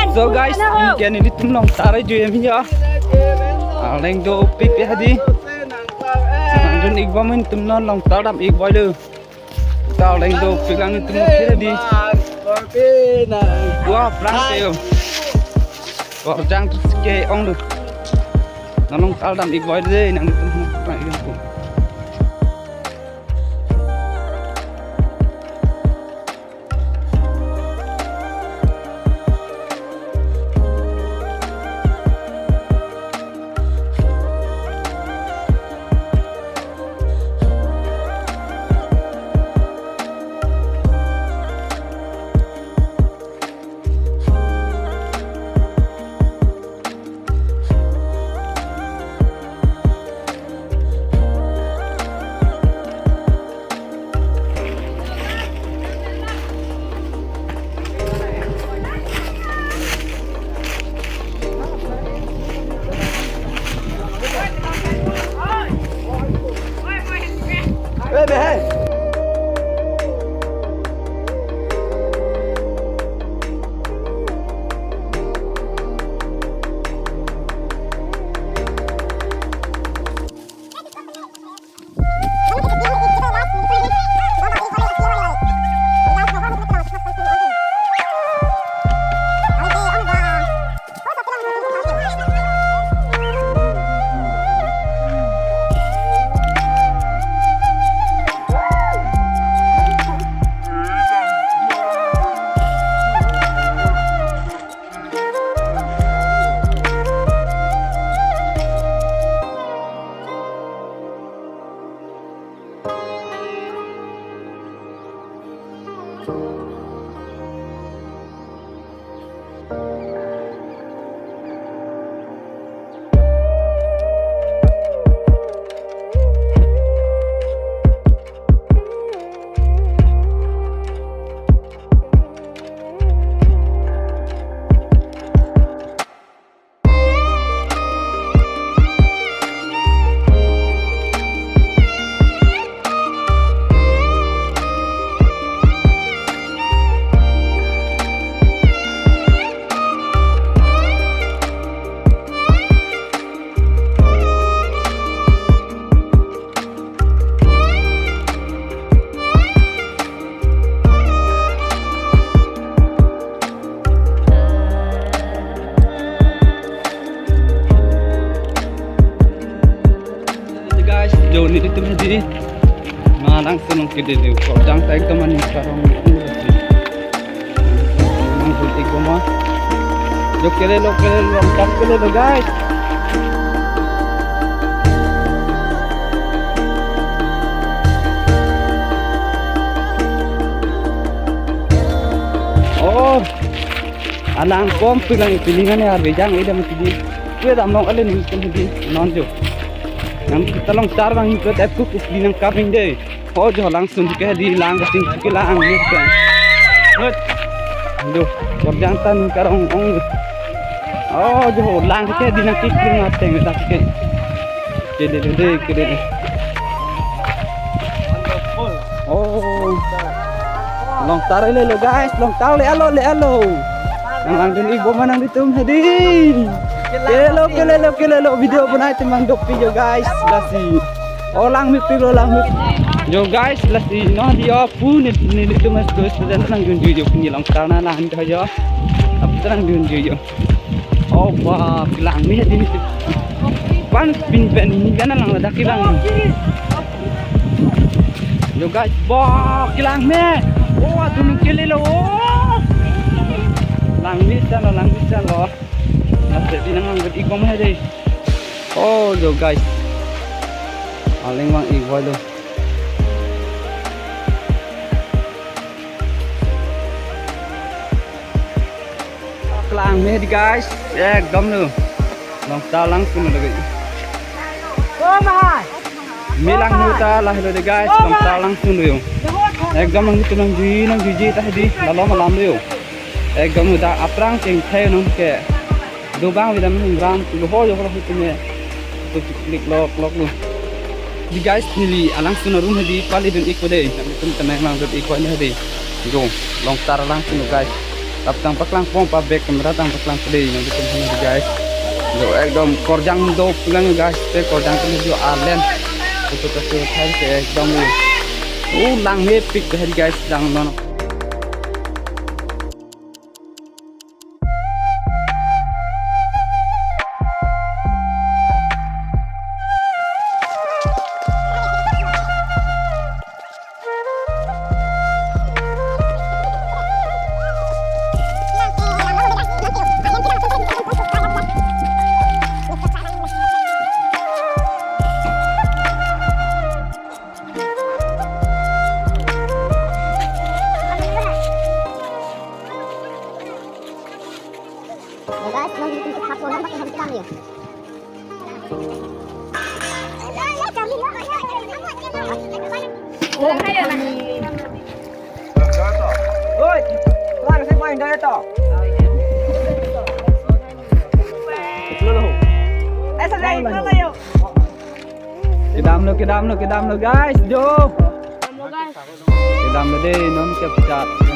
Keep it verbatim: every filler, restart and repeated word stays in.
So guys, hello. Anke nelitum Longtar ajoine ya. Arleng dopik ya hadi. Nangdun-ik bom, nelitum non Longtar dam-ik bom lo. Arleng dopik lang nelitum kira di. Wah, prang ke yo. Korjang terus ke-ong lo. Non Longtar dam-ik bom de, nangtum prang-ik bom. Guys, jo nelitum hadi. Malang senong kede de. Korjang ta ekdom aning karong. Nangdun-ik bom ma. Jo kele lo, kele lo, Longtar kele lo, guys. Oh. Alang kom pilang piling ane arve jang idam pidi. Kue dam long ale nelitum hadi non jo. Nangtum ta Longtar bang ikut epkuk is di nangkap ning de. Oh jo langsun ke di lang kasing ke lang ni ke. Nut. Aduh, korjang ta ning karong-ong. Oh jo lang ke di nangkik ning ateng ta ke. Kede de, kede de. Oh. Longtar le lo guys, Longtar le alo, le alo. Nang langdun-ik bom ma nangtum hadi. Kele lo, kele lo, kele lo, video bonai temang dopik jo guys, lasi. Oh langmepik lo, langmepik. Jo guys, lasi non di yo pu ni, nelitum student nangdunju jo pini Longtar na lang do jo. Apa nangdunju jo. Oh, wah, kelang ni hadi ni. Pan pin pen ni kan lang ladak kelang. Yo guys, wah, kelang ni. Oh, atum kele lo. Oh. Langmesen lo, langmesen lo. Nah, jadi nang langdun-ik bom hadi. Oh, yo guys. Arleng vang-ik bom lo. Kelang ni di guys, ekdom lo. Longtar langsun lo guys. Oh my. Me lang nu ta lahelo di guys, Longtar langsun lo yo. Ekdom nangtum nangjuiji, nangjuiji ta hadi, lalo malam lo yo. Ekdom nu ta aphrang cheng thai nang ke. Dobang vidam nang ram, lo ho yo ho lo hutme. Tu klik lok lok lo. Di guys, neli alangsun arum hadi, pali dun-ik ko de. Nangtum ta nang langdun-ik ko ni hadi. Jo, Longtar langsun lo guys. Tap tang paklang pon pa, back camera tang paklang pon dei, nangtum hana guys. Jo ekdom korjang do pulang guys, te korjang ke jo arlen. Itu ke suruh thai ke ekdom. Uh, langmepik dei guys, dang non. Kedam lo, kedam lo, kedam lo, guys, jo. Kedam lo dei, non kepchat.